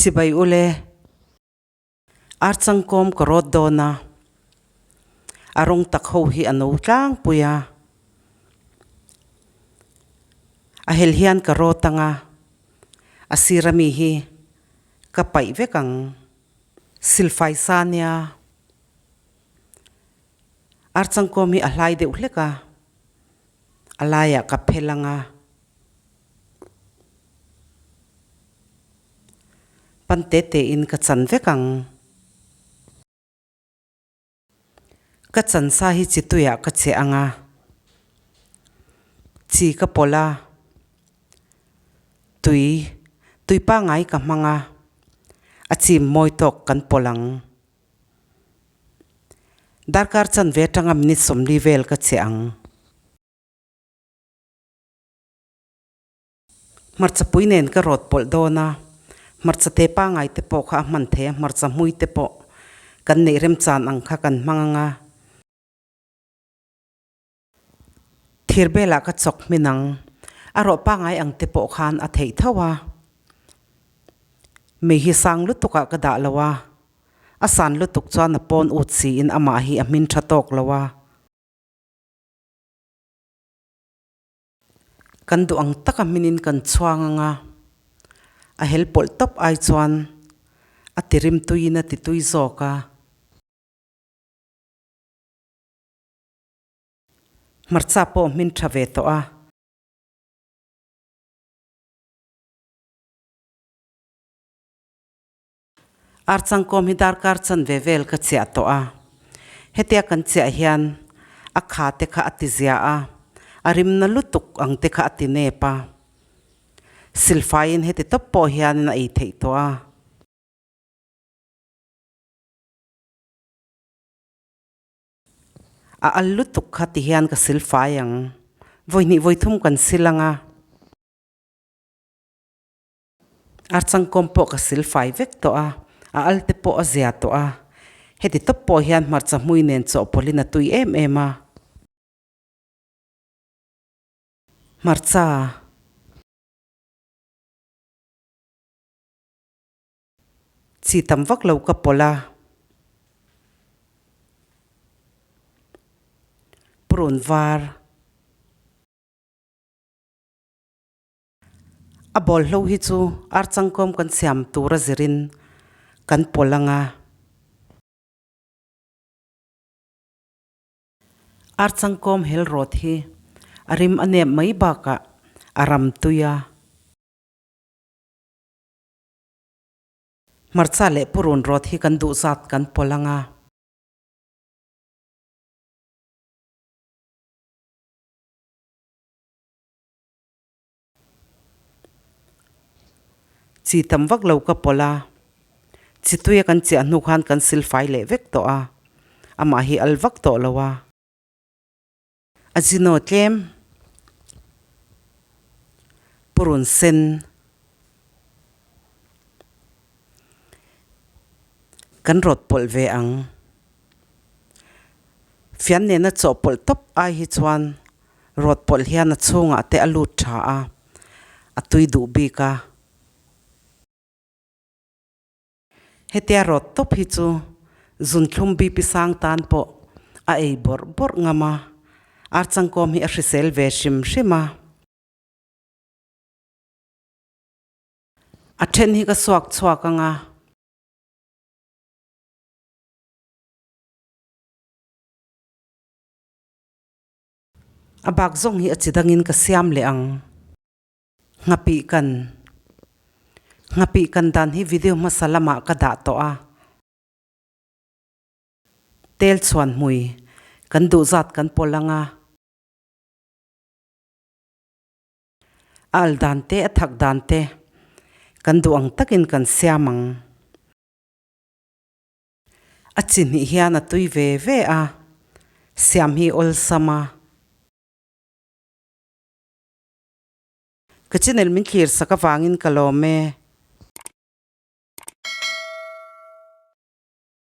Chibai ule. Archangkawm ka rawt dawn a, a rawng tak ho hi a no tlangpui a. A hel hian ka rawt ang a, a sir ami hi ka paih vek ang. Silfai sa nia. Archangkawm hi a hlai deuh hlek a, a laiah ka phel ang a. Pan te te in ka chan vek ang. Ka chan sa hi chi tuiah ka che ang a, chi ka pawlh a, tui, tui pangngai ka hmang a, a chim mawi tawk kan pawlh ang. Darkar chanve atanga minute 40 vel ka che ang. Hmarcha pui nen ka rawt pawlh dawn a, hmarcha te pangai te pawh kha a hman thei a, hmarcha hmui te pawh kan neih remchan ang kha kan hmang ang a. Thir belah ka chawk hmin ang, a rawh pangai ang te pawh khan a theih tho a. Mei hi sang lutuk ah ka dah lo a, a san lutuk chuan a pawn ut siin amah hi a hmin tha tawk lo a. Kan duh ang taka hminin kan chhuang ang a, a hel pawlh tawp ai chuan a ti rim tuiin a ti tui zawk a. Hmarcha pawh hmin tha ve tawh a. Archangkawm hi darkar chanve vel ka chiah tawh a, hetia kan chiah hian a kha te kha a ti zia a, a rimna lutuk ang te kha a ti nep a, silfaiin heti tawp pawh hianin a ei theih tawh a. A al lutuk kha ti hian ka silfai ang, vawihnih vawithum kan sil ang a. Archangkawm pawh ka sil fai vek tawh a, a al te pawh a zia tawh a. Heti tawp pawh hian hmarcha hmui nen chawhpawlhin a tui em em a. Hmarcha. Chi tam vak lo ka pawlh a. Purun var. A bawlhlo hi chu archangkawm kan siam tur a zirin kan pawlh ang a. Archangkawm hel rawt hi a rim a nep mai bakah a ram tui a. Hmarcha leh purun rawt hi kan duh zat kan pawlh ang a. Chi tam vak lo ka pawlh a, chi tuia kan chiah hnu khan kan sil fai leh vek tawh a, amah hi al vak tawh lo a. A zino tlem purun sen kan rawt pawlh ve ang. Fian nena chawhpawlh tawp ai hi chuan Rawt pawlh hian a chhungah te a lut tha a, a tui duh bik a. Hetia rawt tawp hi chu zunthlum BP sang tan pawh a ei bawrh bawrh ngam a, archangkawm hi a hrisel ve hrim hrim a. A then hi ka suak chhuak ang a. A bak zawng hi a chi dangin ka siam leh ang. Nghapih kan Nghapih kan dan hi video hmasa lamah ka dah tawh a. Tel chhuan hmui kan duh zat kan pawlh ang a. A al dan te a thak dan te kan duh ang takin kan siam ang. A chi hnih hian a tui ve ve a, siam hi awlsam a. Ka channel min thlir sak avangin ka lawm e.